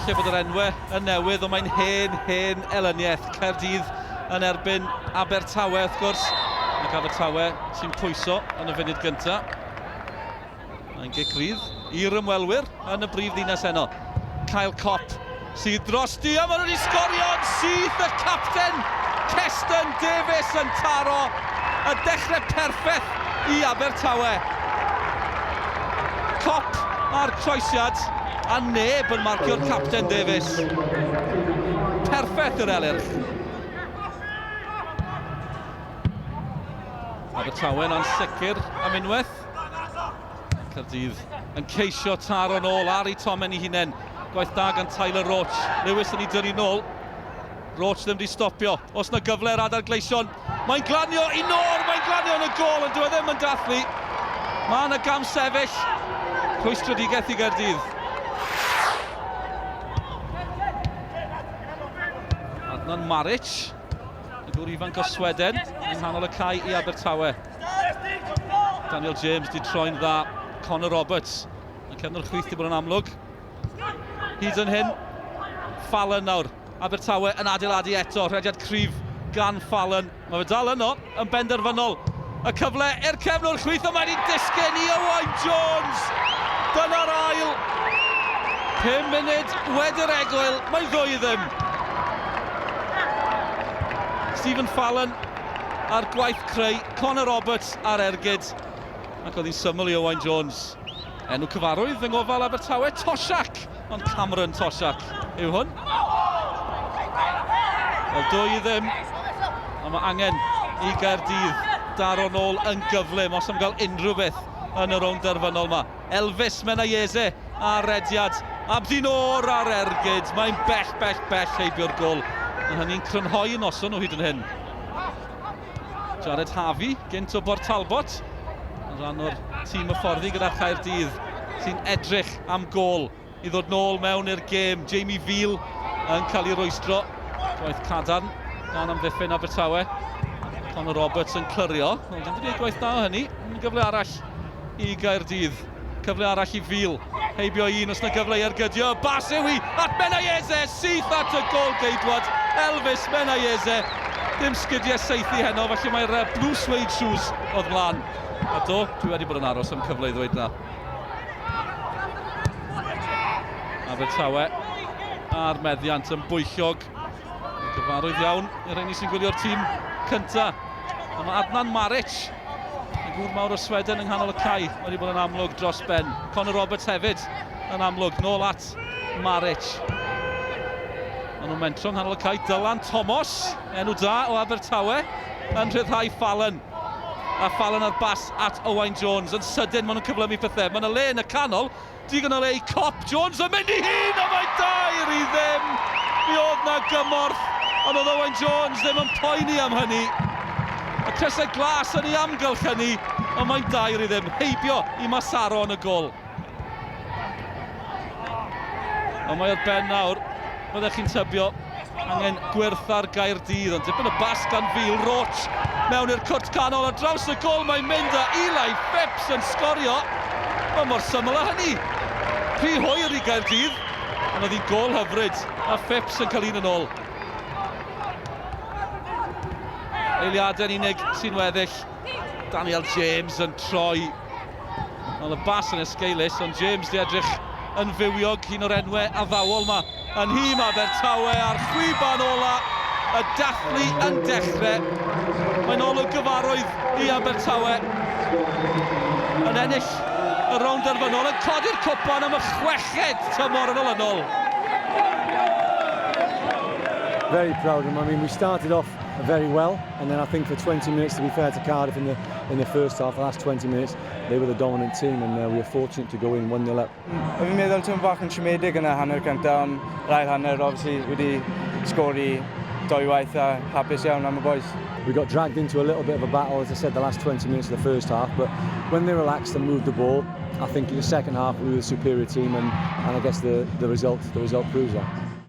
Falle bod yr enwau yn newydd, ond mae'n hen, hen elyniaeth. Caerdydd yn erbyn Abertawe, wrth gwrs. Ac Abertawe sy'n pwyso yn y funud gyntaf. Mae'n gic rydd i'r ymwelwyr yn y brif ddinas heno. Kyle Copp sydd drosti a maen nhw wedi sgorio'n syth y capten Keston Davies yn taro y dechrau perffaith i Abertawe. Copp a'r croesiad a neb yn marcio'r capten Davies. Perffaith yr Elyrch. Abertawe'n ansicr am unwaith. Caerdydd yn ceisio taro nôl ar eu tomen eu hunain. Gwaith da gan Tyler Roach. Lewis yn ei dynnu nôl. Roach ddim wedi stopio. Os na gyfle ar adar gleision. Mae'n glanio i nôr, mae'n glanio yn y gol, ond dyw e ddim yn dathlu. Mae yna gam sefyll. Rhwystredigaeth i Gaerdydd. Adnan Maric, y gŵr ifanc o Sweden, yng nghanol y cae i Abertawe. Daniel James di troi'n dda. Connor Roberts yn cefno'r chwith di bod yn amlwg. Hyd yn hyn, Fallon nawr. Abertawe yn adeiladu eto. Rhediad cryf gan Fallon. Mae fe dal yno, yn benderfynol. Y cyfle i'r cefnwr chwith, ond mae wedi disgyn i Owain Jones. Dyna'r ail. 5 munud wedi'r egwyl, mae ddwy i ddim. Stephen Fallon a'r gwaith creu, Connor Roberts ar ergyd, ac oedd hi'n syml i Owain Jones. Enw cyfarwydd yng ngofal Abertawe, Toshack, ond Cameron Toshack yw hwn. Wel, dwy i ddim, ond mae angen i Gaerdydd daro nôl yn gyflym os am gael unrhyw beth yn y rownd derfynol yma. Elvis Menayese ar rediad. Abdi Noor ar ergyd. Mae'n bell, bell, bell heibio'r gol. Mae hynny'n crynhoi y noson o hyd yn hyn. Jared Harvey, gynt o Bort Talbot, yn rhan o'r tîm hyfforddi gyda Chaerdydd, sy'n edrych am gol i ddod nôl mewn i'r gêm. Jamie Veal yn cael ei rwystro. Gwaith cadarn gan amddiffyn Abertawe. Conor Roberts yn clirio, ond ddim wedi gwaith da o hynny. Yn gyfle arall i Gaerdydd. Cyfle arall i Veal. Heibio un os na gyfle i ergydio. Bas yw hi at Menayese, syth at y gol geidwad. Elvis Menayese. Dim sgidiau saethu heno, felly mae'r blue suede shoes oedd mlaen. A do, dwi wedi bod yn aros am cyfle i ddweud na. Abertawe a'r meddiant yn bwyllog. Yn gyfarwydd iawn i'r rheini sy'n gwylio'r tîm cynta. A mae Adnan Maric, y gŵr mawr o Sweden yng nghanol y cae, wedi bod yn amlwg dros ben. Conor Roberts hefyd yn amlwg, nôl at Maric. Maen nhw'n mentro yng nghanol y cae. Dylan Thomas, enw da o Abertawe, yn rhyddhau Fallon. A Fallon ar bas at Owain Jones. Yn sydyn, maen nhw'n cyflymu pethau. Mae yna le yn y canol. Digon o le i Cop. Jones yn mynd i hun, a mae 2-0. Mi oedd na gymorth, ond oedd Owain Jones ddim yn poeni am hynny. Y crysau glas yn ei amgylch hynny, ond mae'n 2-0. Heibio i Massaro yn y gol. Ond mae o'r ben nawr, byddech chi'n tybio, angen gwyrth ar Gaerdydd, ond dipyn o bas gan Phil Roach mewn i'r cwrt canol ar draws y gol mae'n mynd a Eli Phipps yn sgorio. Mae mor syml â hynny. Rhy hwyr i Gaerdydd, ond oedd hi'n gol hyfryd a Phipps yn cael un yn ôl. Eiliadau'n unig sy'n weddill. Daniel James yn troi. Wel, y bas yn esgeulus, ond James di edrych yn fywiog, un o'r enwau addawol ma yn nhîm Abertawe a'r chwiban ola, y dathlu yn dechrau. Mae'n olwg gyfarwydd i Abertawe yn ennill y rownd derfynol, yn codi'r cwpan am y chweched tymor yn olynol. Very proud of them. I mean, we started off very well, and then I think for 20 minutes, to be fair to Cardiff in the in the first half, the last 20 minutes, they were the dominant team, and we were fortunate to go in 1-0 up. Fi'n meddwl ti'n bach yn siomedig yn y hanner cyntaf, ond yr ail hanner, obviously, wedi sgori doi waith a hapus iawn am y boys. We got dragged into a little bit of a battle, as I said, the last 20 minutes of the first half, but when they relaxed and moved the ball, I think in the second half we were the superior team, and, and I guess the, the, result, the result proves that.